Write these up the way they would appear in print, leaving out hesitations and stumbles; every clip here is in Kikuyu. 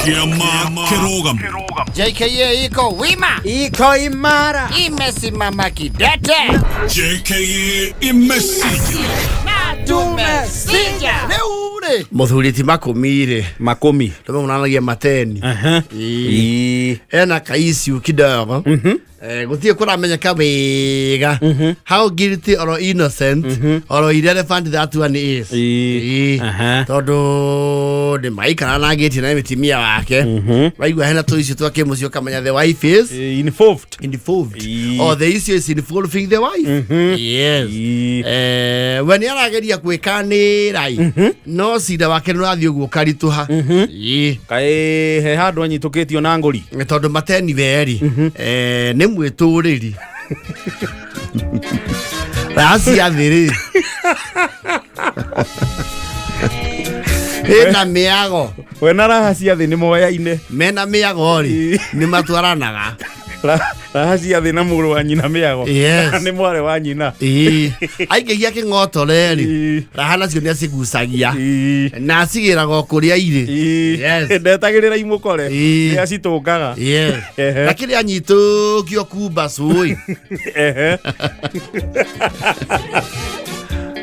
Kĩama kĩrũgamu. JKA iko wima, Iko imara. Imesimama kidete. JKA imesija. Na tumesija. Rĩu rĩ mũthuri ti makũmi rĩ Makumi. tũmũnanagia mateni. Aha. Ĩĩ. Ĩĩ. Ena kaisiu kidogo. Eh, gũtirĩ kũramenyeka wega how guilty or innocent or irrelevant that one is. Ĩĩ. Ĩĩ. Aha. Tondũ nĩ maikara na ngĩti na mĩtimia wake waigua hena tũicio twa kĩmũciĩ ũkamenya the wife is Ĩĩ, involved. Involved. Ĩĩ. Or the issue is involving the wife, yes. Ĩĩ. Eh, we nĩ arageria gwĩkanĩra no cira wake nĩ ũrathiĩ ũguo ũkaritũha. Ĩĩ. Kaĩ he handũ anyitũkĩtio na ngũri? Nĩ tondũ mateni weri eh, nĩ mwĩtũrĩri racia thĩ rĩ ĩna mĩago. We na raha cia thĩ nĩ moyaine. Mena mĩago rĩ nĩ matwaranaga. Raha cia thĩ na mũrũ wa nyina mĩago. Yes. Nĩ mwarĩ wa nyina. Ĩĩ. Aingĩhia kĩng'otore rĩ Ĩĩ. raha nacio nĩ acigucagia Ĩĩ. na acigĩraga o kũrĩa irĩ. Ĩĩ. Yes. Ndetagĩrĩra imũkore. Ĩĩ. Nĩ acitũngaga. Yes. Ehe. Na kĩrĩa anyitũkio kumba cũĩ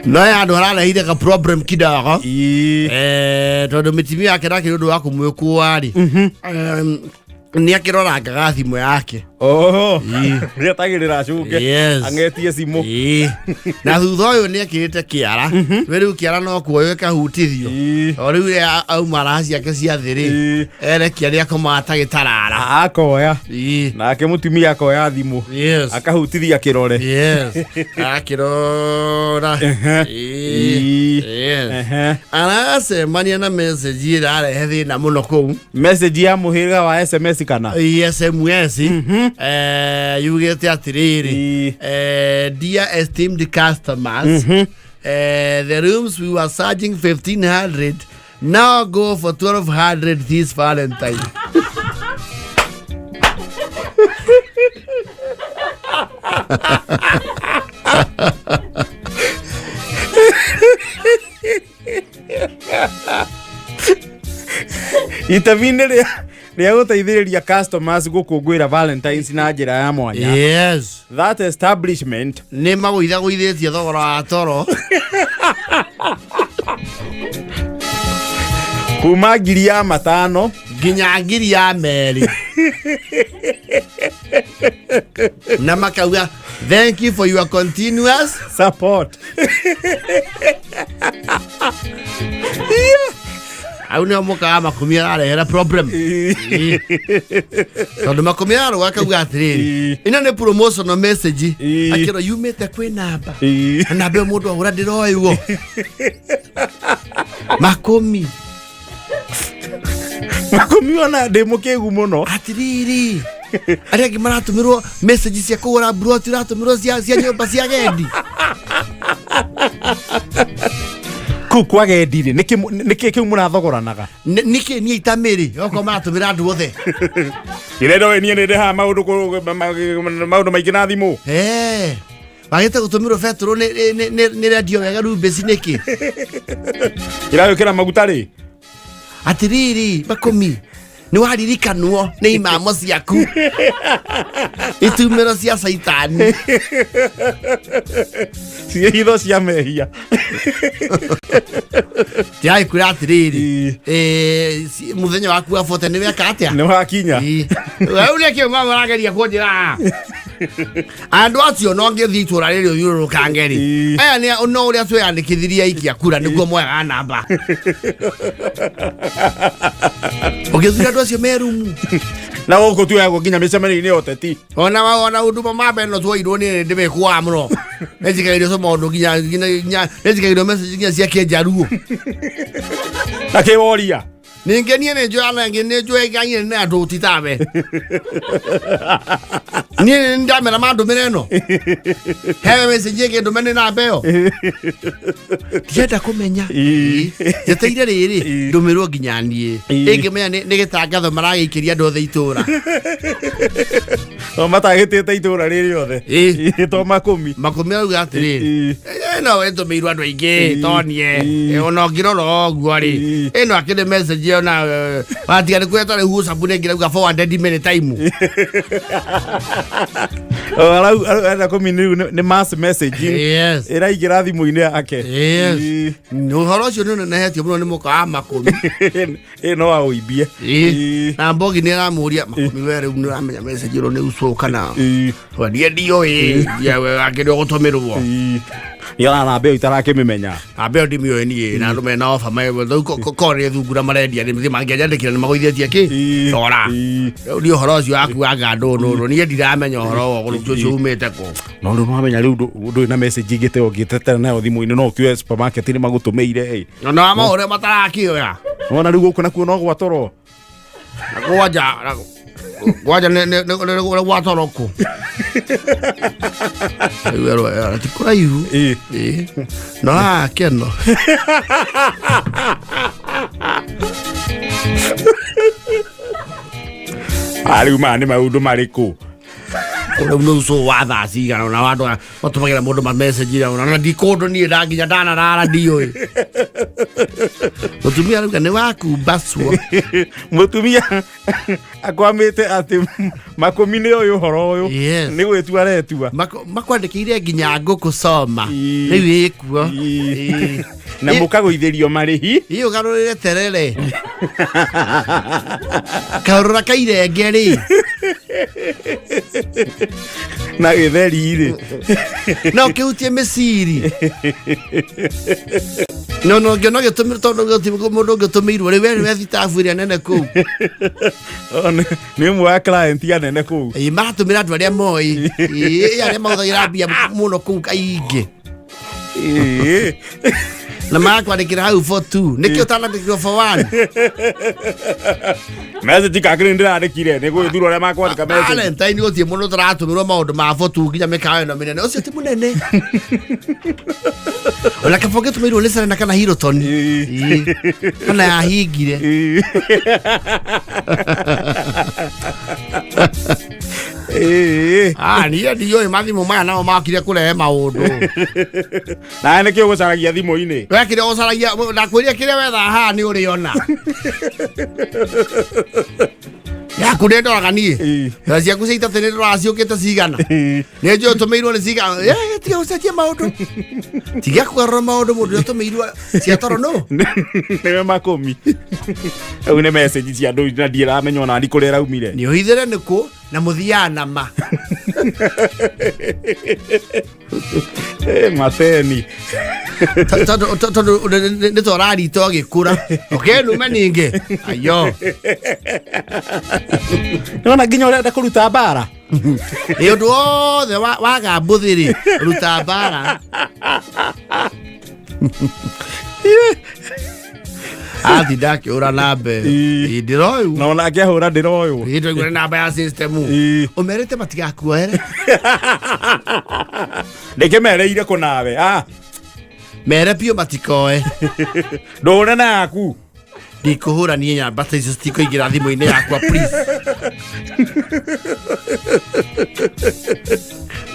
no ya andũ ararehire ka problem kidogo. Ĩĩ. Eh, tondũ mĩtimia yake ndakĩrĩ ũndũ wa kũmwĩkũa rĩ nĩ akĩrorangaga thimũ yake. Oho. Ĩĩ. Nĩ etagĩrĩra acunge. Yes. Ang'etie cimũ. Ĩĩ. Na thutha ũyũ nĩ ekĩrĩte kĩara we rĩu kĩara no kuoyo ĩkahutithio. Ĩĩ. O rĩu rĩa auma raha ciake cia thĩ rĩ Ĩĩ. erekia rĩa komaga ta gĩtarara. Akoya. Ĩĩ. Nake mũtumia akoya thimũ. Yes. Akahutithia kĩrore. Yes. Akĩrora. Ehe. Ĩĩ. Ĩĩ. Yes. Ehe. Aracemania na message ĩrarehe thĩna mũno kũu. Message ya mũhĩrĩga wa SMS kana? SMS eh, yugĩte atĩrĩrĩ, Ĩĩ. eh, dear esteemed customers, eh, the rooms we were charging 1500 now go for 1200 this Valentine. Itemi-inĩ rĩa gũteithĩrĩria customers gũkũngũĩra Valentines na njĩra ya mwanya. Yes. That establishment nĩ magũithagũithĩtie thogora wa toro kuma 5,000 nginya 2,000 na makauga thank you for your continuous support. Au nĩo mũkaga makũmi ararehera problem. Ĩĩ. Tondũ makũmi ararũga akauga atĩrĩrĩ Ĩĩ. ĩno nĩ promotional message. Ĩĩ. Akĩrwo yumĩte kwĩ namba Ĩĩ. na namba ĩyo mũndũ ahũra ndĩroĩwo makũmi. Makũmi ona ndĩ mũkĩgu mũno. Atiriri arĩa angĩ maratũmĩrwo message cia kũgũra mburoti ũratũmĩrwo cia nyũmba cia gendi. Kũu kwa gendi rĩ nĩkĩ kĩu mũrathogoranaga? Nĩkĩ niĩ itamĩrĩ okorwo maratũmĩra andũ othe? Irenda we niĩ nĩ ndĩhaga maũndũ maũndũ maingĩ na thimũ. Eh, wagĩte gũtũmĩrwo betũrũ nĩ rendio wega rumbĩci nĩkĩ? Iragĩkĩra maguta rĩ. Atiriri makũmi nĩ waririkanwo nĩ imamo ciaku itumĩro cia caitani. Ciĩhitho cia mehia. Ndĩragĩkwĩra atĩrĩrĩ Ĩĩ. eh, mũthenya waku wa bote nĩ weka atĩa? Nĩ wakinya. Rĩu nĩkĩo mama arageria kũnjĩra andũ acio no ngĩthiĩ itũra rĩrĩ ũthiũrũrũkange rĩ Ĩĩ. aya nĩ no ũrĩa tweyandĩkithirie aikia kura nĩguo moyaga namba ũgĩthura andũ acio merumu. Na gũkũ tuoyagwo nginya mĩcemanio-inĩ ya ũteti. Ona wa ona huduma mambe no tuoirwo nĩ ndĩmĩkuaga mũno nĩnjikagĩrio so maũndũ nginya nĩnjikagĩrio message nginya cia kĩnjaruo. Na kĩworia. Ningĩ niĩ nĩ njũĩ ana ĩngĩ nĩ njũĩ nganyire nĩ andũ titabe niĩ nĩ ndamera mandũmĩre ĩno he message ĩngĩ ndũme nĩ namba ĩyo ndienda kũmenya. Ĩĩ. Njeteire rĩrĩ Ĩĩ. ndũmĩrwo nginya niĩ Ĩĩ. ĩngĩmenya nĩ gĩtangatho maragĩikĩria andũ othe itũra. To matagĩtĩte itũra rĩrĩ rĩothe. Ĩ. To makũmi. Makũmi arauga atĩrĩrĩ, Ĩ. ĩno ĩtũmĩirwo andũ aingĩ tonie. Ĩ. Ona ũngĩrora ũguo rĩ, Ĩ. ĩno akĩrĩ message ĩyo na watiga nĩ kweta rĩu WhatsApp nĩ ĩngĩrauga forwarded many time. Arau arenda kũmi rĩu nĩ mass messaging. Yes. Ĩraingĩra thimũ-inĩ yake. Yes. Ĩ. Ũhoro ũcio nĩ ũnenehetio mũno nĩ mũka wa makũmi. Ĩ no aũimbie. Ĩ. Na mbogi nĩ aramũria makũmi, we rĩu nĩ ũramenya message ĩno nĩ ucũ kana? Ĩ. Niĩ ndiũĩ, akĩrĩ ũgũtũmĩrwo. Ĩ. Nĩ ona namba ĩyo itarakĩmĩmenya. Namba ĩyo ndimĩũĩ niĩ, na andũ mena oba korwo nĩ thungura marendia nĩ mangĩanjandĩkĩra nĩ magũithĩtie kĩ Ĩ. tora. Ĩ. Rĩu niĩ ũhoro ũcio waku wa ngandũ nũnũ, niĩ ndiramenya ũhoro wa ũgũrũki ũcio umĩte kũ. No rĩu nĩwamenya rĩu ndũrĩ na message ingĩ ta ĩyo ũngĩtetera nayo thimũ-inĩ, no ũkiuge supermarket nĩ magũtũmĩire ĩ. Ona wa maũrĩa matarakĩoya. Wona rĩu gũkũ nakuo no gwatoro. Na kwanja kwanja nĩ gwatoro kũ. Rĩu erwo ti kũraihu. Ĩ. Ĩ. No haha keno. Ah, rĩu maya nĩ maũndũ marĩkũ? Rĩu nĩ ucũ wa thaa cigana ona wa andũ matũmagĩra mũndũ ma message ona na ndi kũndũ niĩ ndanginya ndanarara ndiũĩ. Mũtumia arauga nĩ wakumbacwo. Mũtumia akwamĩte atĩ makũmi nĩ ũyũ ũhoro ũyũ. Yes. Nĩ gwĩtua aretua. Makwandĩkĩire nginya ngũkũ coma. Ĩ. Rĩu ĩkuo. Ĩ. Ĩ. Na mũkagũithĩrio marĩhi. Ĩ ũgarũrĩre terere. Karũra kairenge rĩ. Na gĩtheri rĩ. No ũkĩhutie mĩciri. No no ngĩona gĩtũmĩrwo tondũ gũtirĩ mũndũ ũngĩtũmĩirwo rĩ, we nĩwe thitabu ĩrĩa nene kũu. O, nĩ ũmwe wa client anene kũu. Ĩ, maratũmĩra andũ arĩa moĩ. Ĩ, arĩa mahũthagĩra mbia mũno kũu kaingĩ. Ĩ. Na marakwandĩkĩra hau for two, nĩkĩ ũtanandĩkĩrwo for one? Message kakĩrĩ ndĩrandĩkire nĩ gwĩthura ũrĩa makwandĩka message. Valentine gũtirĩ mũndũ ũtaratũmĩrwo maũndũ ma for two nginya mĩkawa ĩno mĩnene, ũcio ti mũnene. Ona kaba ũngĩtũmĩirwo nĩ Serena kana Hilton. Ĩ. Ĩ. Kana yahingire. Ĩ. Ĩ. Ah, niĩ ndiũĩ mathimũ maya nao makire kũrehe maũndũ. Nawe nĩkĩ ũgũcaragia thimũ-inĩ? We kĩrĩa ũcaragia, ndakwĩria kĩrĩa wetha haha nĩ ũrĩona. Yaku nĩ ndoraga niĩ. Ĩ. Na ciaku cia itatũ nĩ ndoraga ciũkĩte cigana. Ĩ. Nĩ njũĩ ũtũmĩirwo nĩ cigana. Tiga gũcenjia maũndũ. Tiga kũgarũra maũndũ, mũndũ ũrĩa ũtũmĩirwo cia toro nũ. Nĩwe makũmi. Rĩu nĩ message cia andũ na ndiramenya ona ni kũrĩa ĩraumire. Nĩ ũhithĩre nĩ kũ na mũthiaga na ma. Ĩ, mateni. Tondũ nĩ twararita ũgĩkũra. Ũkĩnume ningĩ. Ayo. Nĩwona nginya ũrenda kũruta mbara. Ĩ, ũndũ wothe waga mbũthĩ rĩ, ruta mbara. Athi ndakĩũra namba ĩyo. Ĩ. Ĩ, ndĩroywo. Na ona akĩahũra ndĩroywo. Ĩ, ndĩraigua nĩ namba ya system. Ĩ. Ũmerĩte matigakuoere. Ndĩkĩmereire kũnawe. Ah, Mere biũ matikoe. ndũre na yaku. Ndikũhũra niĩ, nyamba ta icio citikũingĩra thimũ-inĩ yakwa, please.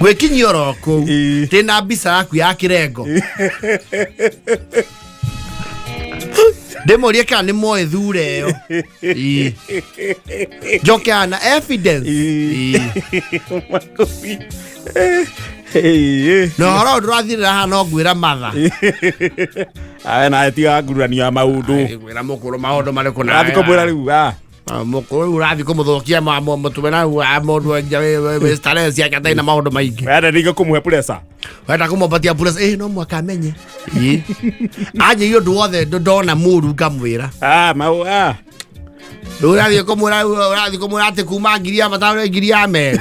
Gwĩkinyia oro kũu. Ĩ. Ndĩna mbica yaku ya kĩrengo, ndĩmorie kana nĩ moĩ thure ĩyo. Ĩ. Njoke haha na evidence. Ĩ. Ĩ. Makũmi. Ĩ. Na ũhoro ũyũ ndũrathirĩra haha, no ngwĩra matha. Awe nawe tiga ngururanio ya maũndũ. Ngwĩra mũkũrũ maũndũ marĩkũ na Ũrathiĩ kũmwĩra rĩu ah. Mũkũrũ rĩu ũrathiĩ kũmũthũkia mũtume na mũndũ nja wĩ starehe ciake atarĩ na maũndũ maingĩ. Wenda ningĩ kũmũhe pressure. Wenda kũmũpatia pressure, ĩ no mwaka amenye. Ĩ. Anjĩire ũndũ wothe ndona mũru ngamwĩra. Ah, mau ah. Rĩu ũrathiĩ kũmwĩra atĩ kuma ngiri ya matano nĩ ngiri ya merĩ.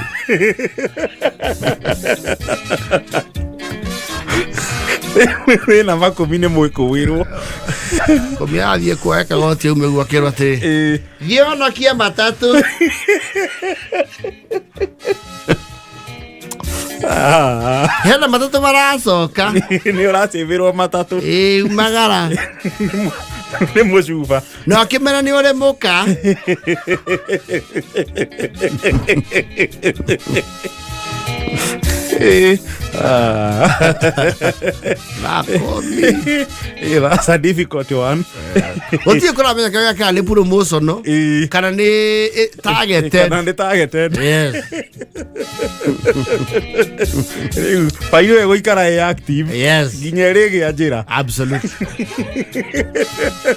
Wĩna makũmi nĩ mwĩkũwĩrwo. Kũmi athiĩ kuoya kagoti aume guo akĩrwo atĩrĩ, Ĩ. thiĩ honokie matatũ. Ah. Hena matatũ maracoka. Nĩ ũracĩbĩrwo matatũ. Ĩ, umagara. Nĩ mũcuba. Na akĩmera nĩ ũrĩ mũka. Ah. Makomi. Eh, that's a difficult one. Gũtirĩ kũramenya kĩrĩa kana nĩ promotion Ĩĩ. kana nĩ targeted. Kana nĩ targeted. Yes. Rĩu bairũ ĩgũikara ĩ active Yes. nginya ĩrĩgĩa njĩra. Absolutely.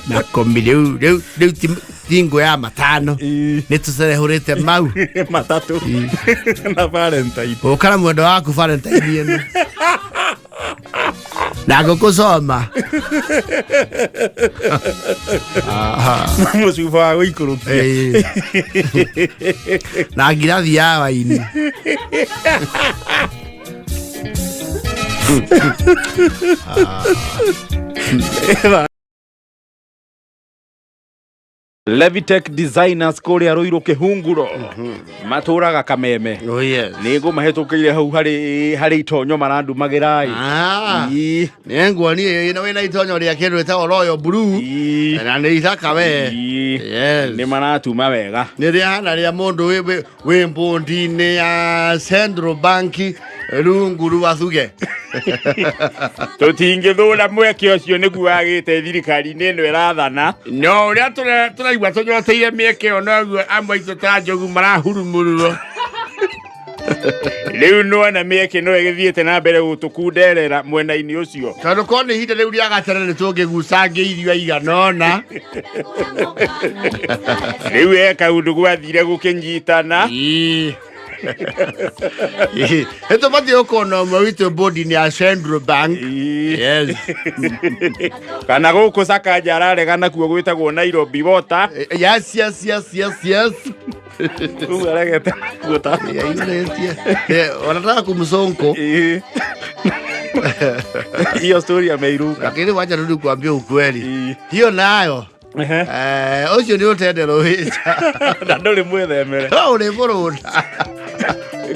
Makomi rĩu rĩu rĩu ti ngũ ya matano. Ĩĩ. Nĩ tũcerehũrĩte mau. Matatũ na Valentine. Ũkara mwendo waku Valentine ĩno. Na ngũkũ coma. Mũcuba wa gũikũrũkia. Ĩĩ. Na ngirathi ya waini. Levitech Designers kũrĩa Rũirũ Kĩhunguro matũraga Kameme. Oh yes. Nĩ ngũmahĩtũkĩire hau harĩ itonyo marandumagĩra ĩ. Ah. Ĩ. Nĩ nguonie ĩno wĩna itonyo rĩa kĩndũ ĩtagwo Royal Blue. Ĩ. Na nĩ ithaka we. Ĩ. Yes. Nĩ maratuma wega. Nĩ rĩahana rĩa mũndũ wĩ mbũndi-inĩ ya Central Bank rungu rwa Thuge. Tũtingĩthũra mweke ũcio nĩguo wagĩte thirikari-inĩ ĩno ĩrathana. No ũrĩa tũraigua tũnyoteire mĩeke ĩyo noguo amwe aitũ ta njogu marahurumurwo. Rĩu nĩwona mĩeke no ĩgĩthiĩte na mbere gũtũkunderera mwena-inĩ ũcio. Tondũ korwo nĩ ihinda rĩu rĩa gatene nĩ tũngĩgucangĩirio aigana ũna. Rĩu he kaũndũ gwathire gũkĩnyitana. Ĩĩ. Nĩ tũbatiĩ gũkorwo na ũmwe witũ mbũndi-inĩ ya Central Bank. Ĩĩ. Yes. Kana gũkũ Sakaja araregana kuo gwĩtagwo Nairobi Water. Yes, yes, yes, yes, yes. Rĩu aregete nakuo ta. Yairĩtie. Wanataka kumsonko. Ĩĩ. Hiyo story ameiruka. Lakini wacha rudi kuambia ukweli. Ĩĩ. Hiyo nayo. Ehe. Ũcio nĩ ũtendero wĩca. Na ndũrĩ mwĩthemere. No ũrĩ mũrũnda.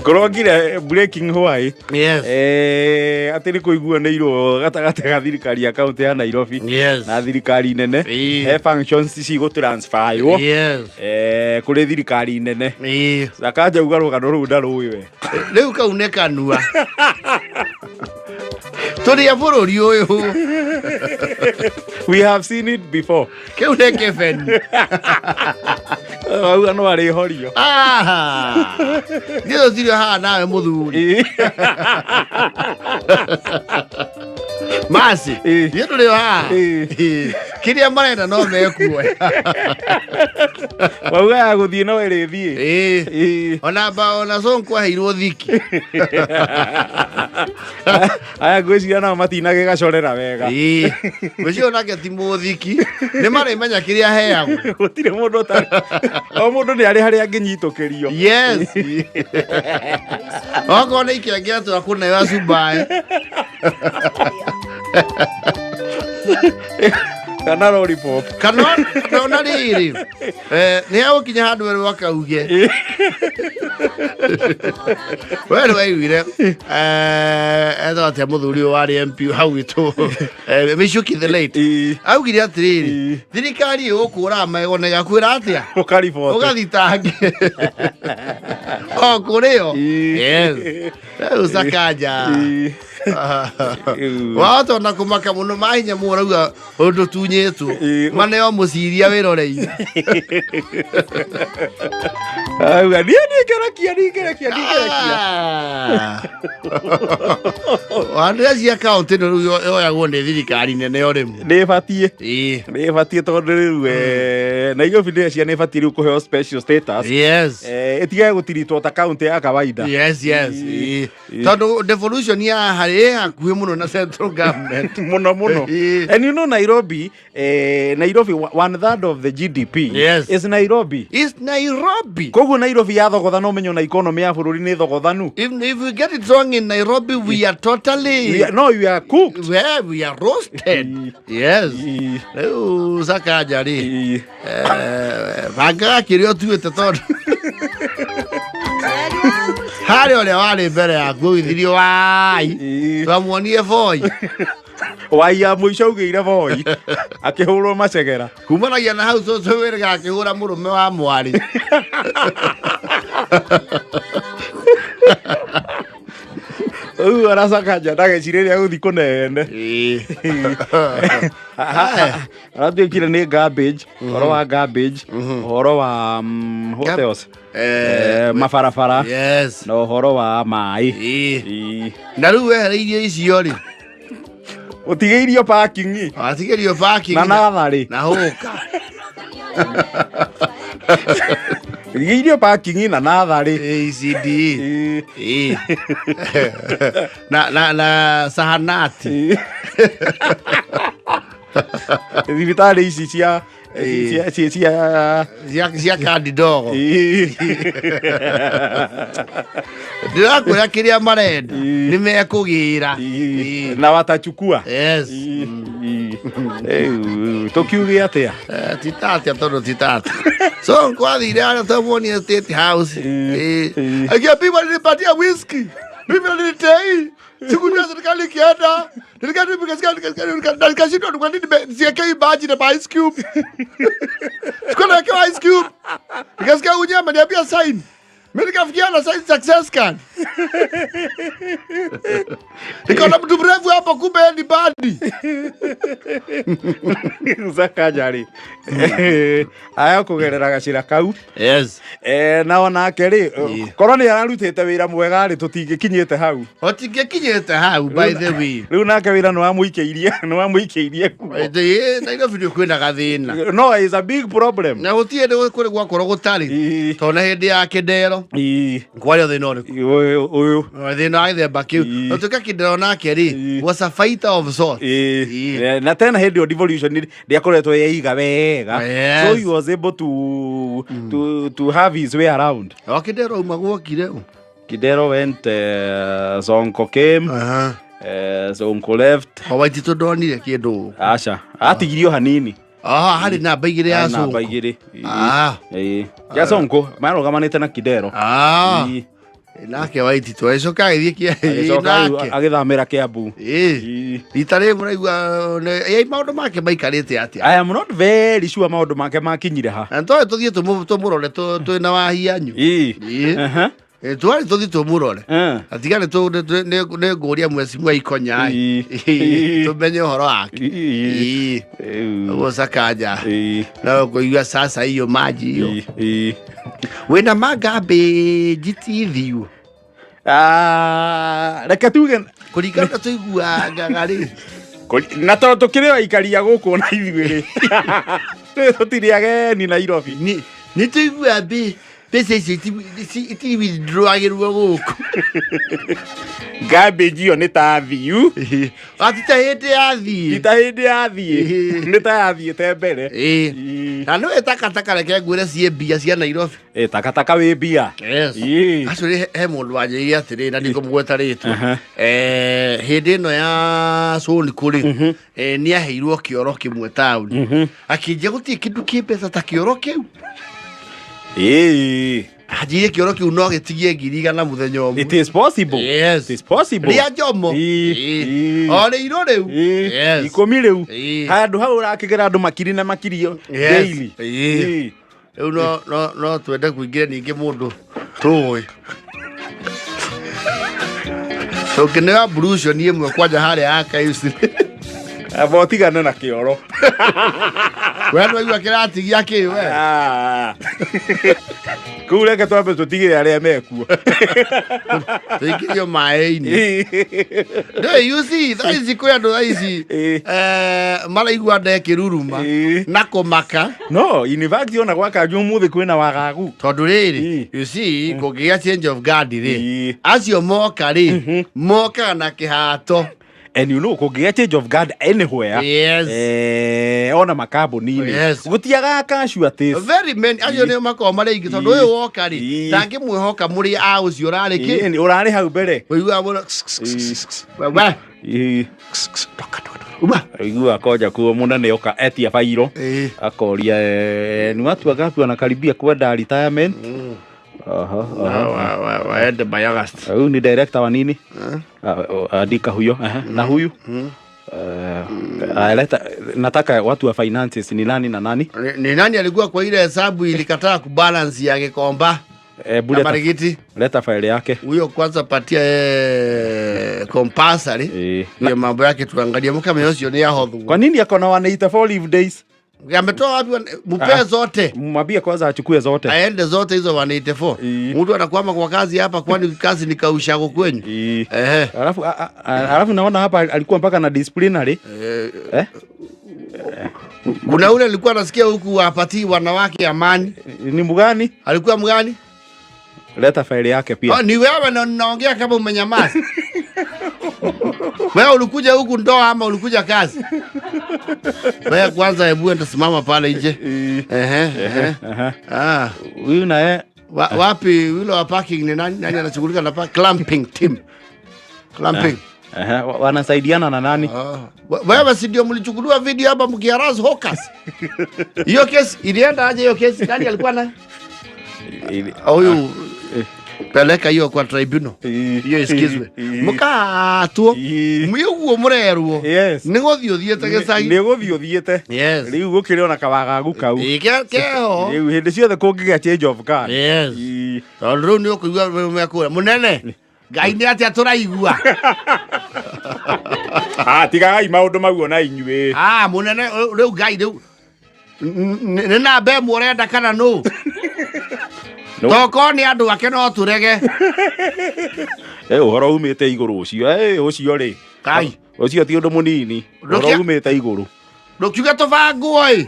Ngorongire breaking why. Yes. Atĩ nĩ kũiguanĩirwo gatagatĩ ga thirikari ya kaunti ya Nairobi Yes. na thirikari nene. Ĩĩ. He functions cigũtransferwo Yes. kũrĩ thirikari nene. Ĩĩ. Sakaja uga rũgano rũu ndarũĩ we. Rĩu kau nĩ kanua. Tũrĩ a bũrũri ũyũ. We have seen it before. Kĩu nĩ kĩbeni. Auga no arĩhorio. Ah. Niĩ tũtirĩ haha nawe mũthuri. Ĩĩ. Masi. Ĩĩ. Niĩ tũrĩ o haha. Ĩĩ. Ĩĩ. Kĩrĩa marenda no mekuoya. Wauga ya gũthiĩ no ĩrĩthiĩ. Ĩĩ. Ĩĩ. Ona ba ona Sonko aheirwo thiki. Aya ngwĩciria nao matinagĩgacorera wega. Ĩĩ. Ngwĩciria onake ti mũthiki. Nĩ marĩmenya kĩrĩa aheagwo. Gũtirĩ mũndũ ũtarĩ. O mũndũ nĩ arĩ harĩa angĩnyitũkĩrio. Yes. Okorwo nĩ ikĩangĩra tũrakũneo acumbaĩ. Kana lollipop. Kana ona rĩrĩ. Nĩ hegũkinya handũ werũ akauge. We nĩ waiguire etwo atĩa mũthuri ũyũ warĩ MP hau witũ Michuki the late. Ĩĩ. Augire atĩrĩrĩ Ĩĩ. thirikari ĩgũkũraga magego na ĩgakwĩra atĩa Ũkariboti. ũgathitange o kũrĩ o. Ĩĩ. Yes. Rĩu Sakaja. Ĩĩ. Wahota ona kũmaka mũno mahinya mũno rauga ũndũ tunyĩtwo Ĩĩ. maneo mũciria wĩroreire. Auga niĩ ningerakia ningerakia ningerakia. Wandĩra cia kaũntĩ ĩno rĩu yoyagwo nĩ thirikari nene o rĩmwe. Nĩ ĩbatiĩ. Ĩĩ. Nĩ ĩbatiĩ tondũ rĩu Nairobi nĩ cia nĩ ĩbatiĩ rĩu kũheo special status. Yes. Ĩtigage gũtiritwo ta kaũntĩ ya kawaida. Yes, yes. Ĩĩ. Ĩĩ. Tondũ devolution ya haha ĩ hakuhĩ mũno na central government. Mũno mũno. Ĩĩ. And you know Nairobi, Nairobi one third of the GDP Yes. is Nairobi. Is Nairobi. Koguo Nairobi yathogotha ũmenyo na economy ya bũrũri nĩ thogothanu. If we get it wrong in Nairobi, we are totally No, you are cooked. Well, we are roasted. Yes. Ĩĩ. Rĩu Sakaja rĩ Ĩĩ. bangaga kĩrĩa ũtuĩte tondũ harĩ ũrĩa warĩ mbere yaku ũgĩthirio wai Ĩĩ. twamuonie boy. Waiya mũico augĩire boy akĩhũrwo macegera. Kumanagia na hau cũcũ wĩrĩga akĩhũra mũrũme wa mwarĩ. Rĩu aracakanja ndagecirĩria gũthi kũnene. Aratuĩkire nĩ garbage, ũhoro wa garbage, ũhoro wa what else? Mabarabara Yes. na ũhoro wa maĩ. Ĩĩ. Na rĩu wehereirie icio rĩ, Ũtigĩirio parking watigĩrio parking na natharĩ. Na hũka. Ũtigĩirio parking na natharĩ. ACD. Ĩĩ. Na sahanati. Thibitarĩ ici cia cia cia cia Cia kandi ndogo. Ndĩrakwĩra kĩrĩa marenda nĩ mekũgĩra. Ĩĩ. Na watachukua. Yes. Tũkiuge atĩa? Ti tatia tondũ ti tatia. So kwathire arĩa twamuonie State House. Ĩĩ. Akiambia nilipatia whisky. Mimi nilitei. Sikujua serikali ikienda. Nikashindwa kwa nini siwekei maji na ice cube. Sikuwa nawekewa ice cube. Nikasikia huyu jamaa ameniambia sign. Mimi nikafikia na sign success card. Nikaona mtu mrefu hapo, kumbe ni badi. Sakaja rĩ aya kũgerera gacĩra kau. Yes. Na onake rĩ, korwo nĩ ararutĩte wĩra mwega rĩ, tũtingĩkinyĩte hau. Otingĩkinyĩte hau, by the way. Rĩu nake wĩra nĩ wamũikĩirie kuo. Nairobi nĩ kwĩna gathĩna. No is a big problem. Na gũtirĩ hĩndĩ kũrĩ gwakorwo gũtarĩ. Tondũ na hĩndĩ ya Kĩndero kwarĩ o thĩna ũrĩkũ? Ũyũ ũyũ. Thĩna wa gĩthemba kĩu. Ũtuĩka Kĩndero nake rĩ was a fighter of sorts. Na tena hĩndĩ ĩyo devolution ndĩakoretwo yeiga wega. Yes. So he was able to have his way around. O Kĩndero uma gwokire ũ? Kidero went, Sonko came, Sonko left. O Waititũ ndonire kĩndũ. Aca, atigirio hanini. Aha, harĩ namba igĩrĩ ya Harĩ namba Sonko. igĩrĩ. Ah. Ĩĩ. Ya Sonko marũgamanĩte na Kidero. Ah. Ĩĩ. Nake Waititũ agĩcoka agĩthiĩ Agĩcoka rĩu nake. agĩthamĩra Kiambu. Ĩĩ. Rita rĩmwe raigua ĩ maũndũ make maikarĩte atĩa? I am not very sure maũndũ make makinyire ha. Na twarĩ tũthiĩ tũmũrore twĩna wahianyu. Ĩĩ. Ĩĩ. Aha. Ĩ, twarĩ tũthiĩ tũmũrore. Atiga nĩ ngũria mwecimu ikonya Ĩĩ. tũmenye ũhoro wake. Ĩĩ. Ĩĩ. Ũguo Sakaja. Ĩĩ. No kũigua sasa hiyo maji hiyo. Ĩĩ. Wĩna magambĩnji ti thiu. Ah, reke tuge Kũringana na tũiguangaga rĩ. Na tondũ tũkĩrĩ aikaria gũkũ na ithuĩ rĩ, tũtirĩ ageni Nairobi. Nĩ tũigua mbeca icio iti withdrawagĩrwo gũkũ. Garbage ĩyo nĩ ta thiu. Ati ta hĩndĩ ya thiĩ. Ti ta hĩndĩ ya thiĩ, nĩ ta yathiĩte mbere. Ĩĩ. Na nĩwe takataka, reke ngwĩre ciĩ mbia cia Nairobi. Ĩ, takataka wĩ mbia. Yes. Ĩĩ. Actually he mũndũ wanjĩrire atĩrĩ, na ndikũmũgweta rĩtwa. Hĩndĩ ĩno ya Sonko rĩ, nĩ aheirwo kĩoro kĩmwe taũni, akĩnjia gũtirĩ kĩndũ kĩ mbeca ta kĩoro kĩu. Anjĩire kĩoro kĩu no gĩtigie 100,000 mũthenya ũmwe. It is possible. Yes. It is possible. Rĩa Njomo. Ĩĩ. Ĩĩ. O rĩirũ rĩu. Yes. 10 rĩu. Ĩĩ. Handũ hau ũrakĩgera andũ makiri na makiri Yes. daily. Ĩĩ. Rĩu no twende kũingĩra ningĩ mũndũ tũĩ tũngĩneo ablution ĩmwe kwanja harĩa ya KFC. Amba ũtigane na kĩoro. We nĩwaigua kĩratigia kĩ we? Ah. Kũu reke twambe tũtigĩre arĩa mekuo. Tũingĩrio maĩ-inĩ. Ndũĩ, you see, thaa ici kwĩ andũ thaa ici maraigua ndekĩruruma na kũmaka. No in fact ona gwakanjwo ũmũthĩ kwĩna wagagu. Tondũ rĩrĩ, you see, kũngĩgĩa change of guard rĩ, acio moka rĩ, mokaga na kĩhato. And you know kũngĩgĩa change of guard anywhere, Yes. ona makambuni-inĩ Yes. gũtiagaga casualties. Very many, acio nĩo makoragwo marĩ aingĩ, tondũ ũyũ woka rĩ, ndangĩmwĩhoka mũrĩ a ũcio ũrarĩ kĩ. Ĩĩ, ũrarĩ hau mbere. Ũiguaga mũno we. Uma. Aigua konja kuo mũnene oka etia bairo akoria, ni watu wangapi wanakaribia kwenda retirement? Aha, aha. Waende by August. Huyu ni director wa nini? Ah, oh, andika huyo. Aha. Na huyu. Leta, nataka watu wa finances ni nani na nani? Ni nani alikuwa kwa ile hesabu ilikataa kubalance ya Gikomba Hebu na leta, Marigiti? leta faili yake. Huyo kwanza patia compulsory Eh. hiyo mambo yake tuangalie mukame ucio ni ahothwo. Kwa nini ako na 184 leave days? Ametoa wapi? Mupee zote. Mwambie kwanza achukue zote. Aende zote hizo 184. Mtu anakwama kwa kazi hapa, kwani kazi ni kaushago kwenyu? Ehe. Alafu alafu naona hapa alikuwa mpaka na disciplinary. Eh? Kuna ule alikuwa anasikia huku apatii wanawake amani. Ni mgani? Alikuwa mgani? Leta faili yake pia. Oh, ni wewe na naongea kama umenyamaza. Wewe ulikuja huku ndoa ama ulikuja kazi? Wewe kwanza hebu enda simama pale nje. Ehe, ehe. Aha. Ah, Huyu naye wapi yule wa parking ni nani? Nani anashughulika na park? Clamping team. Clamping. Aha, wanasaidiana na nani? Ah. Wewe si ndio mlichukuliwa video hapa mkiharas hawkers? Hiyo kesi ilienda aje hiyo kesi? Nani alikuwa na? Huyu peleka hiyo kwa tribunal. Hiyo isikizwe. Mukatwo. Mwiguo murerwo. Yes. Nĩ gũthiĩ ũthiĩte gĩcagi. Nĩ gũthiĩ ũthiĩte. Yes. Rĩu gũkĩrĩ ona kawagagu kau. Ĩ, keho. Rĩu hĩndĩ ciothe kũngĩgĩa change of guard. Yes. Ĩ. Tondũ rĩu nĩ ũkũigua mekũra mũnene. Ngai nĩ atĩa tũraigua. Ah, tigagai maũndũ mau ona inyuĩ. Ah, mũnene rĩu Ngai rĩu nĩ namba ĩmwe ũrenda kana nũ? No. Tokorwo nĩ andũ ake no tũrege. Ũhoro umĩte igũrũ ũcio. Ũcio rĩ. Kai. Ũcio ti ũndũ mũnini. Ũhoro Ndũkia- umĩte igũrũ. Ndũkiuge tũbangwo ĩ.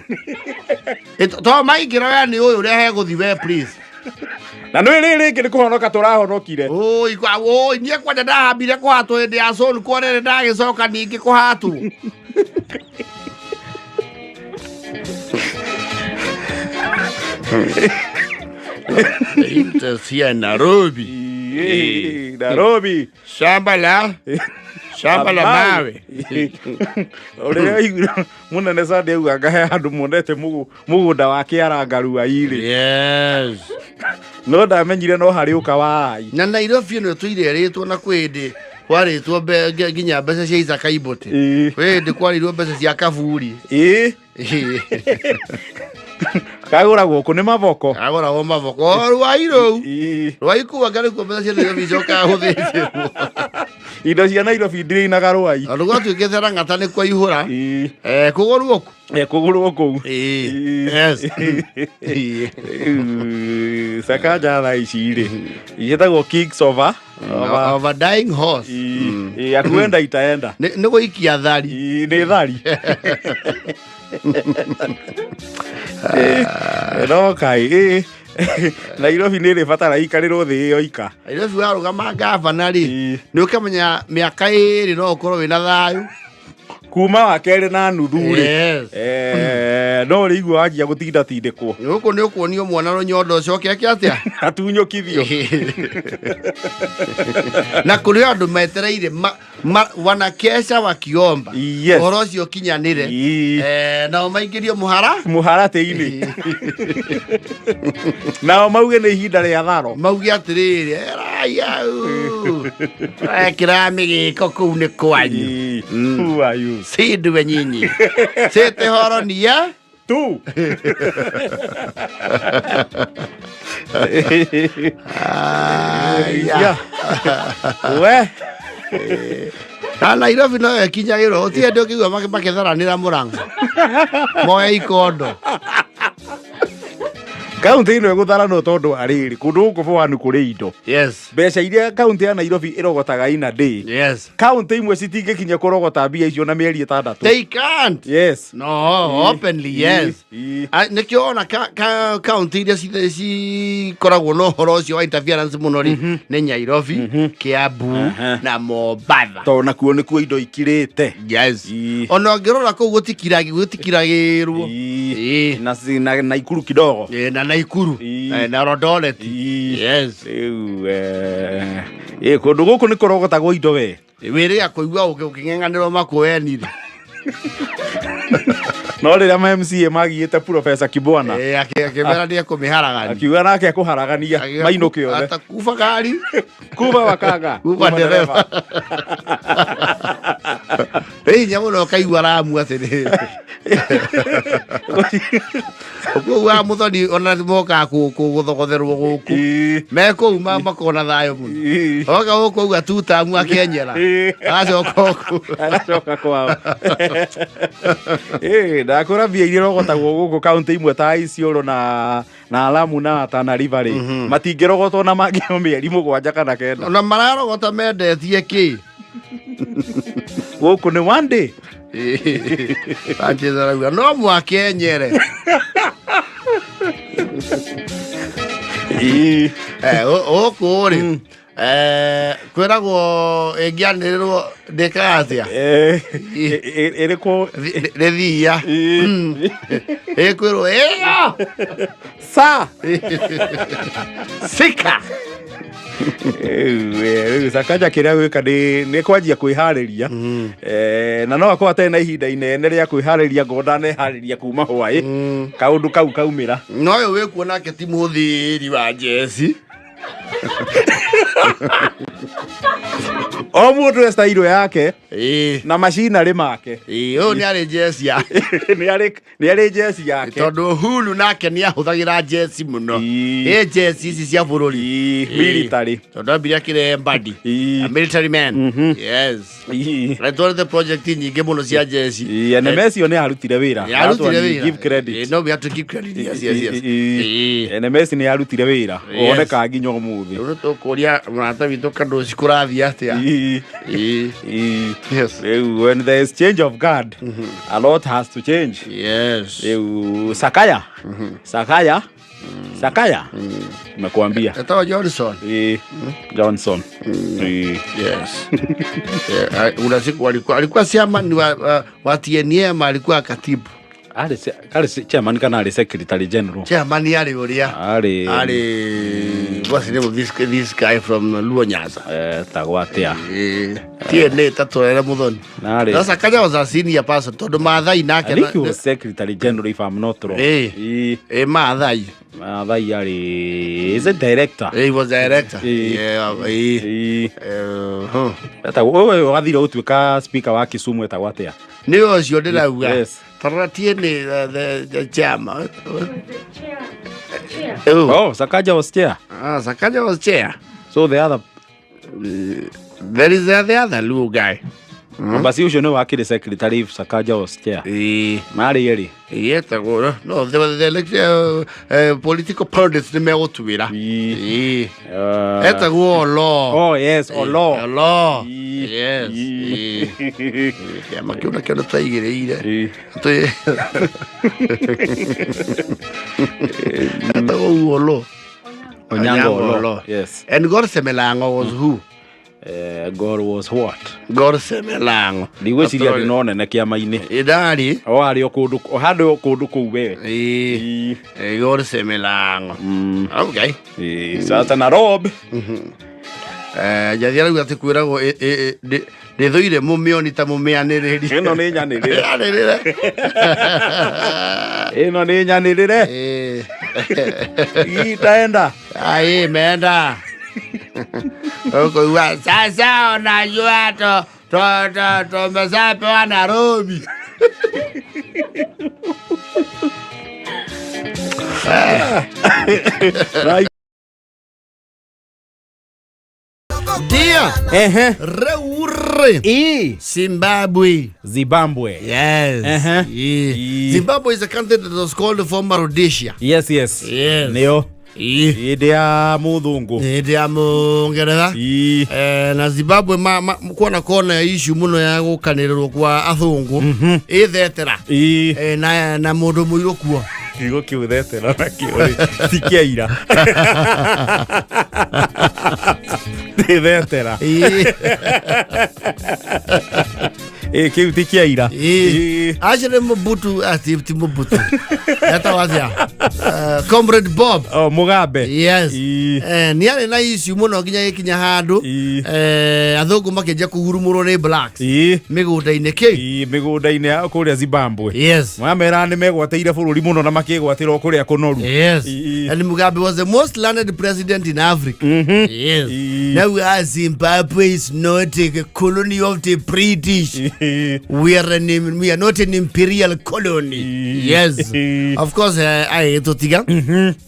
To maingĩra we nĩ ũyũ ũrĩa hegũthi we please. Na nĩ rĩrĩ rĩngĩ nĩ kũhonoka tũrahonokire. Oi, kwa oi, niĩ kwanja ndahambire kũhatwo hĩndĩ ya Sonu kuona ndagĩcoka ningĩ kũhatwo. Interest here in Nairobi. Nairobi. Shamba la shamba la mawe. Ũrĩa aiguire mũnene Sunday auga ngahe handũ monete mũgũnda wa kĩarangarua irĩ. Yes. No ndamenyire no harĩ ũka wa ai. Na Nairobi ĩno ĩtũire ĩrĩtwo na kwĩ hĩndĩ kwarĩtwo nginya mbeca cia Isaac Aibũtĩ. Kwĩ hĩndĩ kwarĩirwo mbeca cia kaburi. Ĩ. Kagũragwo kũ nĩ maboko. Kagũragwo maboko. O rwai rũu. Ĩ. Rwai kũu anga nĩkuo mbeca cia Nairobi icokaga gũthĩnjĩrwo. Indo cia Nairobi ndirĩ rwai. Tondũ gwatuĩkĩte Lang'ata nĩ kwaihũra. Ĩ. Kũgũrwo kũ? Kũgũrwo kũu. Ĩ. Yes. Ĩ. Sakaja thaa ici rĩ ciĩtagwo kicks over Of a dying horse. Ĩ, akuenda itaenda. Nĩ gũikia thari. Ĩ, nĩ thari. No kai ĩ, Nairobi nĩ ĩrĩ batara ikarĩrwo thĩ ĩyo ika. Nairobi warũgama ngavana rĩ, Ĩ. nĩ ũkamenya mĩaka ĩrĩ no ũkorwo wĩna thayũ. Kuma wa kerĩ na nuthu rĩ. Yes. No ũrĩigua wanjia gũtinda tindĩkwo. Gũkũ nĩ ũkuonio mwana rũnyondo ũcoke eke atĩa? Atunyũkithio. Na kũrĩ andũ metereire wanakesha wakiomba. Yes. Ũhoro ũcio ũkinyanĩre. Ĩ. Nao maingĩrio mũhara. Mũharatĩ-inĩ. Nao mauge nĩ ihinda rĩa tharo. Mauge atĩrĩrĩ, erai au. Ekĩra mĩgĩko kũu nĩ kwanyu. Ĩ. Who are you? Sindwe nyinyi. Sĩte horonia. Tu. Aya. We. Na Nairobi no ĩkinyagĩrwo gũtirĩ hĩndĩ ũngĩigua makĩtharanĩra mũrang'o moe ikondo. Kaunti ĩno ĩgũtharanwo tondũ wa rĩrĩ kũndũ gũkũ bwanu kũrĩ indo. Yes. Mbeca iria kaunti ya Nairobi ĩrogotaga in a day. Yes. Kaunti imwe citingĩkinya kũrogota mbia icio na mĩeri ĩtandatũ. They can't. Yes. No, openly, yes. Ĩ. Nĩkĩo ona kaunti iria cikoragwo na ũhoro ũcio wa interference mũno rĩ nĩ Nairobi, Kiambu na Mombatha. Tondũ nakuo nĩkuo indo ikirĩte. Yes. Ĩ. Ona ũngĩrora kũu gũtikiragĩrwo. Ĩ. Ĩ. Na Naikuru kidogo. Ĩ, na Naikuru. Ĩ. Na Eldoret. Ĩ. Yes. Rĩu ĩ kũndũ gũkũ nĩ kũrogotagwo indo we. Wĩrĩga kũigua ũkĩng'eng'anĩrwo Makueni rĩ. No rĩrĩa ma MCA magiĩte Professor Kibwana Ĩ, akĩmera nĩ ekũmĩharagania. akiuga nake akũharagania mainũke othe. Atakuba gari. Kuba wakanga. Kuba ndereba. Ĩ hinya mũno ũkaigua ramu atĩrĩrĩ. Kũu wa mũthoni ona mokaga gũthogotherwo gũkũ. Me kũu makoragwo na thayũ mũno. Oka gũkũ auga tutamu akĩenyera. Agacoka gũkũ. Agacoka kwao. Ĩ, ndakũra mbia iria irogotagwo gũkũ kaunti imwe ta Isiolo na Lamu na Tana River rĩ, matingĩrogotwo na mangĩo mĩeri 7 kana 9. Ona mararogota mendetie kĩ? Gũkũ nĩ one day. Sanchez arauga no mwakenyere. Gũkũ rĩ, kwĩragwo ĩngĩanĩrĩrwo ndĩkaga atĩa? Ĩrĩkũ? Rĩthia. Ĩkwĩrwo ĩyo. Sa. Sika. Rĩu Sakaja kĩrĩa gwĩka nĩ kwanjia kwĩharĩria. Na no akorwo atarĩ na ihinda inene rĩa kwĩharĩria, ngorwo ndaneharĩria kuma hwaĩ kaũndũ kau kaumĩra. No ũyũ wĩkuo nake ti mũthĩri wa jeci. O mũndũ e style yake na macinarĩ make. Ũyũ nĩ arĩ jeci yake. Nĩ arĩ jeci yake. Tondũ Uhuru nake nĩ ahũthagĩra jeci mũno. Ĩ jeci ici cia bũrũri. Military. Tondũ ambire akĩrehe Mbadi. A military man. Yes. Na twarĩte project nyingĩ mũno cia jeci. NMS yo nĩ yarutire wĩra. Nĩ yarutire That one we wĩra. give credit. No, we have to give credit. Yes, yes, yes. NMS nĩ yarutire wĩra. Yes. Wonekaga nginya ũmũthĩ. Rĩu tũkũria mũrata witũ Kandoci kũrathiĩ atĩa. Yes. Rĩu when there is change of guard, a lot has to change. Yes. Rĩu Sakaya. Sakaya. Sakaya. Nimekuambia. Etagwo Johnson. Johnson. Yes. Una siku alikuwa chairman wa TNM, alikuwa katibu. Arĩ chairman kana arĩ secretary general? Chairman arĩ ũrĩa? Arĩ Arĩ, what's the name of this guy from Luo Nyanza? Tagwo atĩa? TNA tatũrere Muthoni. Na arĩ Na Sakaja was a senior person tondũ Maathai nake I think he was secretary general if I'm not wrong. Maathai. Maathai arĩ, is it director? He was director. Yeah, huh. Etagwo ũyũ wathire gũtuĩka speaker wa Kisumu etagwo atĩa? Nĩ ũcio ndĩrauga. Yes. Tarora TNA, the chairman. Oh, Sakaja was chair. Sakaja was chair. So the other there is the other Luo guy. Basi ũcio nĩ wakĩrĩ secretary if Sakaja was chair. Marĩ erĩ. Yetagwo no the political pundits nĩ megũtuĩra. Etagwo Olo. Oh yes, Olo. Olo. Yes. Kĩama kĩu nakĩo nĩ twaigĩrĩire. Etagwo Olo. Onyango Olo. Yes. And Gor Semelango was who? Gor was what? Gor Semelango. Ndigwĩciria atĩ no nene kĩama-inĩ. Ĩndarĩ. O arĩ o kũndũ o handũ o kũndũ kũu wewe. Gor Semelango. Okay. Sasa na Rob. Njathi arauga atĩ kwĩragwo ndĩthũire mũmĩoni ta mũmĩanĩrĩri. Ĩno nĩ nyanĩrĩre. Anĩrĩre. Ĩno nĩ nyanĩrĩre. Itaenda. Ai, imeenda. Ũkũigua sasa unajua to to to tumeshapewa Nairobi. Ndio. Ehe. Reure. Zimbabwe. Zimbabwe. Yes. Ehe. Zimbabwe is a country that was called former Rhodesia. Yes, yes. Yes. Nĩyo. Hĩndĩ ya mũthũngũ. Hĩndĩ ya Mũngeretha. Na Zimbabwe kuona kona issue mũno ya gũkanĩrĩrwo kwa athũngũ. Ĩthetera. Na mũndũ mũirũ kuo. Kiugo kĩu thetera nakĩo rĩ, ti kĩa ira. Nĩ thetera. Kĩu ti kĩa ira. Acio nĩ Mobutu, ti Mobutu. Etagwo atĩa? Comrade Bob. Oh, Mugabe. Yes. Ii. Nĩ arĩ na issue mũno nginya gĩkinya handũ Ii. athũngũ makĩanjia kũhurumũrwo nĩ blacks Ii. mĩgũnda-inĩ kĩ. Ii, mĩgũnda-inĩ ya kũrĩa Zimbabwe. Yes. Mamera nĩ megwatĩire bũrũri mũno na makĩgwatĩra o kũrĩa kũnoru. Yes. Ii. And Mugabe was the most learned president in Africa. Yes. Ii. Now Zimbabwe is not a colony of the British. Ii. We are not an imperial colony. Ii. Yes. Ii. Of course, agĩtũtiga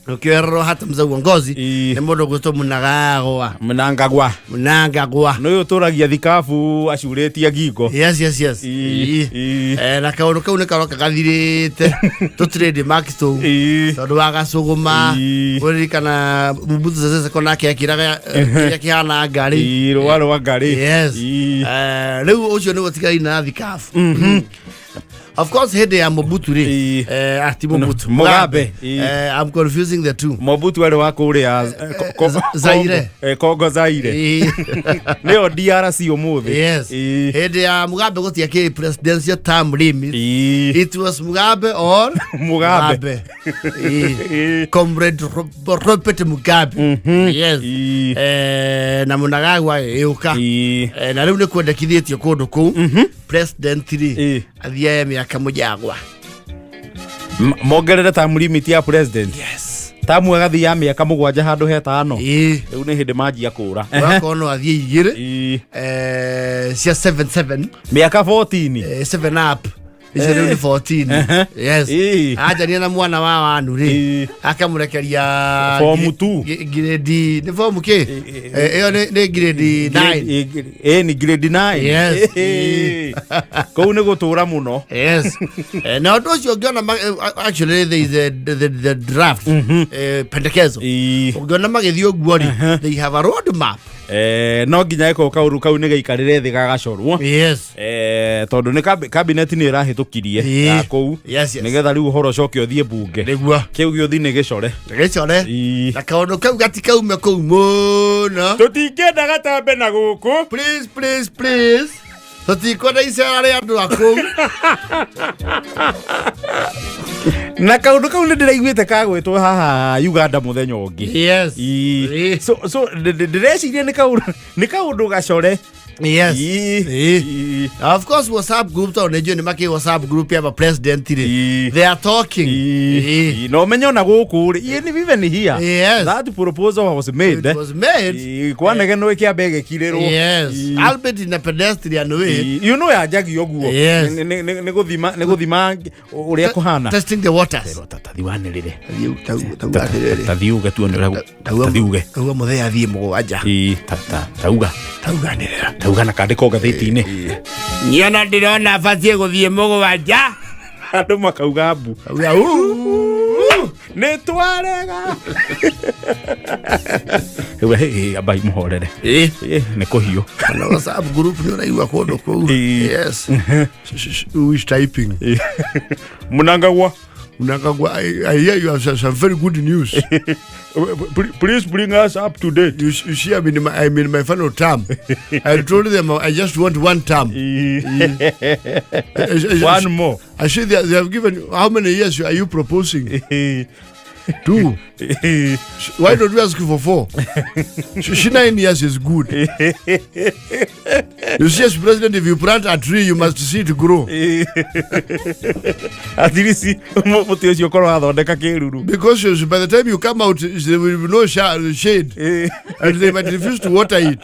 ũkĩoererwo hatamu za uongozi Ii. nĩ mũndũ gwĩtwo Mnangagwa. Mnangagwa. Mnangagwa. Nĩ ũyũ ũtũragia thikabu acurĩtie ngingo. Yes. Ii. Ii. Ii. Na kaũndũ kau nĩ karoka gathirĩte tũ marks tũu Ii. tondũ wa gacũgũma. Ii. Ũririkana Mobutu Sese Seko nake ekĩraga kĩrĩa kĩhana ngari. Ii, rũa rwa ngarĩ. Yes. Ii. Rĩu ũcio nĩguo tigaine na thikabu. Of course hĩndĩ ya Mobutu rĩ, Ii. ti Mobutu. Mugabe. Ii. I'm confusing the two. Mobutu arĩ wa kũrĩa Zaire. Congo Zaire. Ii. Nĩyo DRC ũmũthĩ. Yes. Ii. Hĩndĩ ya Mugabe gũtiakĩrĩ presidential term limit. Ii. It was Mugabe or Mugabe. Ii. Ii. Comrade Robert Mugabe. Yes. Ii. Na Mnangagwa ĩũka. Ii. Na rĩu nĩ kwendekithĩtio kũndũ kũu president rĩ Ii. athiae mĩaka mũjagwa. Mongerere term limit ya president. Yes. Tamu agathiĩ ya mĩaka 7 handũ hetano. Ii. Rĩu nĩ hĩndĩ manjia kũra. Ũgakorwo no athiĩ 2 Ii. Cia 77 Mĩaka 14. 7 up icio rĩu nĩ 14. Yes. Ii. Anjania na mwana wa wanu rĩ Ii. akamũrekeria Form two. Grade nĩ form kĩ? Ĩyo nĩ grade 9. Ĩ ni grade 9. Yes. Kũu nĩ gũtũra mũno. Yes. Na ũndũ ũcio ũngĩona actually there is the draft pendekezo. Ii. Ũngĩona magĩthiĩ ũguo rĩ, they have a road map. No nginya ĩkorwo kaũndũ kau nĩ gaikarĩre thĩ gagacorwo. Yes. Tondũ nĩ cabinet nĩ ĩrahĩtũkirie Ii. ya kũu Yes. nĩgetha rĩu ũhoro ũcoke ũthiĩ mbunge. Nĩguo. Kĩu gĩũthi nĩ gĩcore. Gĩcore. Ii. Na kaũndũ kau gatikaume kũu mũno. Tũtingĩenda gatambe na gũkũ. Please, please, please. Tũtikwenda icera rĩa andũ a kũu. Na kaũndũ kau nĩ ndĩraiguĩte kagwĩtwo haha Uganda mũthenya ũngĩ. Yes. Ii. Ii. So ndĩreciria nĩ kaũndũ gacore. Yes. Ii. Ii. Ii. Of course WhatsApp group tondũ nĩ njũĩ nĩ makĩ WhatsApp group ya president rĩ. Ii. They are talking. Ii. Ii. Ii. Na ũmenye ona gũkũ rĩ, ii, even here Yes. that proposal was made. It was made. Ii, kwanegenwo ĩkĩamba ĩgĩkirĩrwo. Yes. Ii. Albert in a pedestrian way. Ii. You know yanjagia ũguo. Yes. Nĩ gũthima ũrĩa kũhana. Testing the waters. Tathi wanĩrĩre. Tauga atĩrĩrĩ. Tathi uge tuone ũrĩa tathi uge. Tauga mũthee athiĩ 7. Ii, tauga. Tauga anĩrĩra. Tauga na kandĩko ngathĩti-inĩ. Niona ndĩrona batiĩ gũthiĩ 7. Andũ makauga mbu. Tauga "Uu." Nĩ twarega. Rĩu hey, ambai mũhorere. Ii. Ĩ, nĩ kũhiũ. Kana WhatsApp group nĩ ũraigua kũndũ kũu. Ii. Yes. Who is typing? Mnangagwa. Mnangagwa, I hear you have some very good news. Please bring us up to date. You see, I'm in my final term. I told them I just want one term. One more. I see they have given, how many years are you proposing? 2. Why don't you ask for 4? 9 years is good. You see, as president, if you plant a tree, you must see it grow. At least mũtĩ ũcio ũkorwo wathondeka kĩruru. Because by the time you come out, there will be no shade. And they might refuse to water it.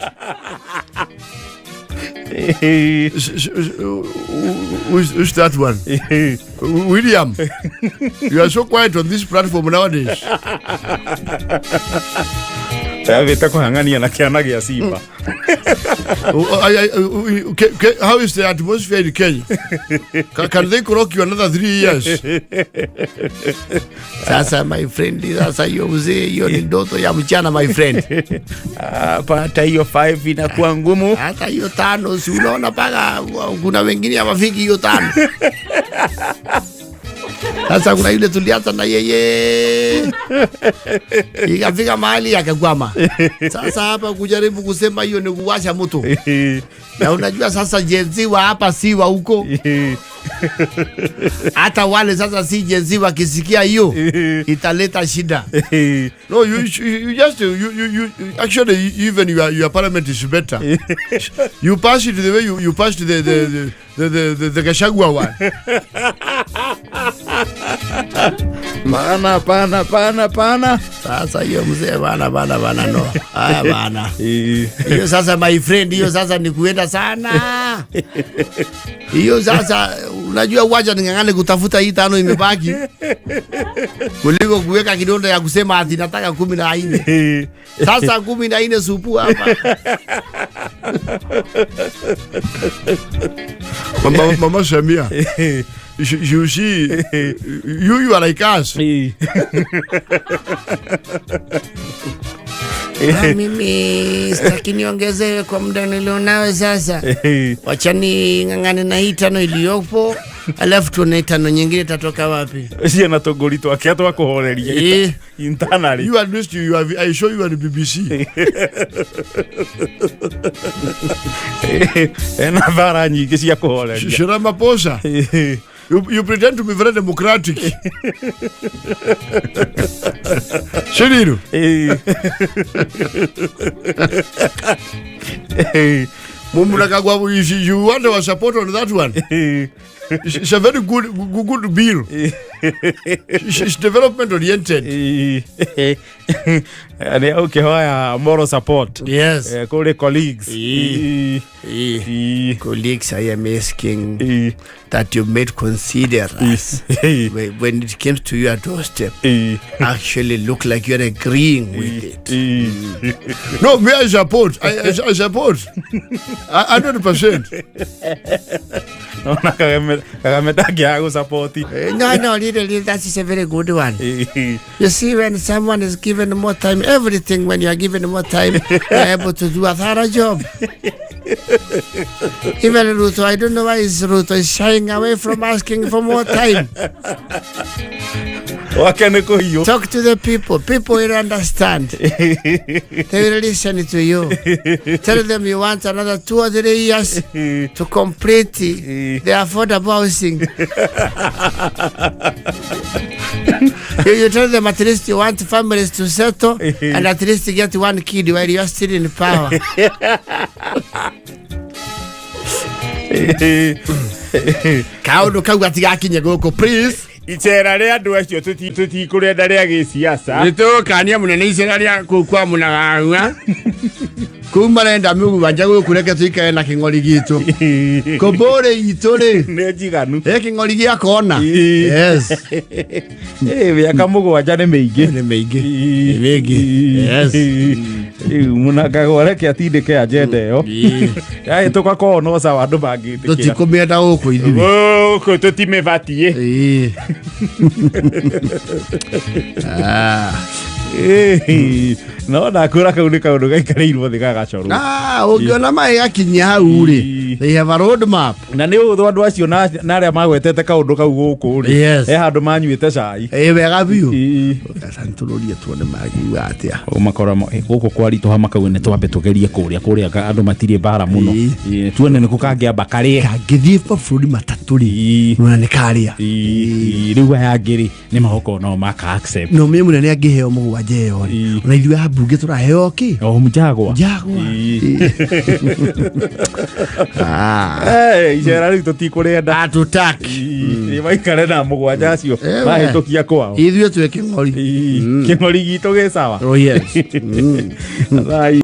Who's that one? William, you are so quiet on this platform nowadays. Yambĩte kũhang'ania na kĩana gĩa simba. How is the atmosphere in Kenya? Can they clock you another 3 years? Sasa my friend, sasa hiyo mzee, hiyo ni ndoto ya mchana my friend. Hapa hata hiyo 5 inakuwa ngumu. Hata hiyo 5 si unaona paka kuna wengine hawafiki hiyo 5. Sasa kuna yule tulianza na yeye ikafika mahali akakwama. Sasa hapa kujaribu kusema hiyo ni kuwasha mtu. Na unajua sasa Gen Z wa hapa si wa huko. Hata wale sasa si Gen Z wakisikia hiyo italeta shida. No, you just you actually, even your parliament is better. You pass it the way you passed the Gachagua one. Pana pana pana pana. Sasa hiyo mzee, bana bana bana, no. Ah, bana. Hiyo sasa, my friend, hiyo sasa ni kuenda sana. Hiyo sasa unajua, wacha ning'ang'ane kutafuta hii tano imebaki kuliko kuweka kidonda ya kusema ati nataka 14. Sasa 14 supu hapa. Mama Samia, you see, you are like us. Ah, mimi sitaki niongezewe kwa muda nilionao sasa. Wacha ning'ang'ane na hii tano iliyopo, alafu tuone tano nyingine itatoka wapi. Ciana tũngũri twake twa kũhoreria internally. You at least you have, I show you on the BBC. Ena thara nyingĩ cia kũhoreria. Ramaphosa, you pretend to be very democratic. Cyril, Mumnangagwa, you want our support on that one? It's a very good bill. It's development oriented. Nĩ ũkĩhoya moral support. Yes. Kũrĩ colleagues. Colleagues, I am asking that you may consider us when it comes to your doorstep. Actually look like you're agreeing with it. No, me, I support. I support. 100%. Nona Kagame ndangĩaga gũsupport. No, really, really, that is a very good one. You see, when someone is given more time, everything, when you are given more time, you are able to do a thorough job. Even Ruto, I don't know why is Ruto is shying away from asking for more time. Wake nĩ kũhiũ. Talk to the people. People will understand. They will listen to you. Tell them you want another 2 or 3 years to complete the affordable housing. You tell them at least you want families to settle and at least get one kid while you are still in power. Kaundu kau gatigakinye guku, please. Icera rĩa andũ acio tũtikũrenda rĩa gĩciaca. Nĩ tũgũkania mũnene icera rĩa kũu kwa Mũnagagua kũu marenda mũgwanja gũkũ, reke tũikare na kĩng'ori gitũ kũmbũrĩ itũ rĩ. Nĩ njiganu. Ĩ kĩng'ori gĩa kona. Yes. Mĩaka 7 nĩ mĩingĩ. Nĩ mĩingĩ. Nĩ mĩingĩ, yes. Rĩu Mũnangagwa reke atindĩke agenda ĩyo yahĩtũka, korwo no sawa, andũ mangĩtĩkĩra. Tũtikũmĩenda gũkũ ithuĩ. Gũkũ tũtimĩbatiĩ. Ĩĩ. Ah. No ndakwĩra kau nĩ kaũndũ gaikarĩirwo thĩ gagacorwo. Ah, ũngĩona maĩ gakinyia hau rĩ, they have a road map. Na nĩ ũthũ andũ acio na arĩa magwetete kaũndũ kau gũkũ rĩ, he handũ manyuĩte cai. Ĩ wega biũ. Sasa nĩtũrorie tuone mangiuga atĩa. Makora gũkũ kwaritũha makauga nĩ twambe tũgerie kũrĩa kũrĩa andũ matirĩ mbara mũno. Tuone nĩkũ kangĩamba karĩe. Kangĩthiĩ mabũrũri matatũ rĩ, nona nĩ karĩa. Rĩu aya angĩ rĩ nĩ magokorwo nao maka accept. No mĩ mũnene angĩheo 7 ĩyo rĩ, ona ithuĩ a mbunge tũraheo kĩ? O mjagwa. Njagwa. Icera rĩu tũtikũrĩenda. Atutaki. Nĩ maikare na 7 acio mahĩtũkia kwao. Ithuĩ twĩ kĩng'ori. Kĩng'ori gitũ gĩ sawa. Oh yes. Thai.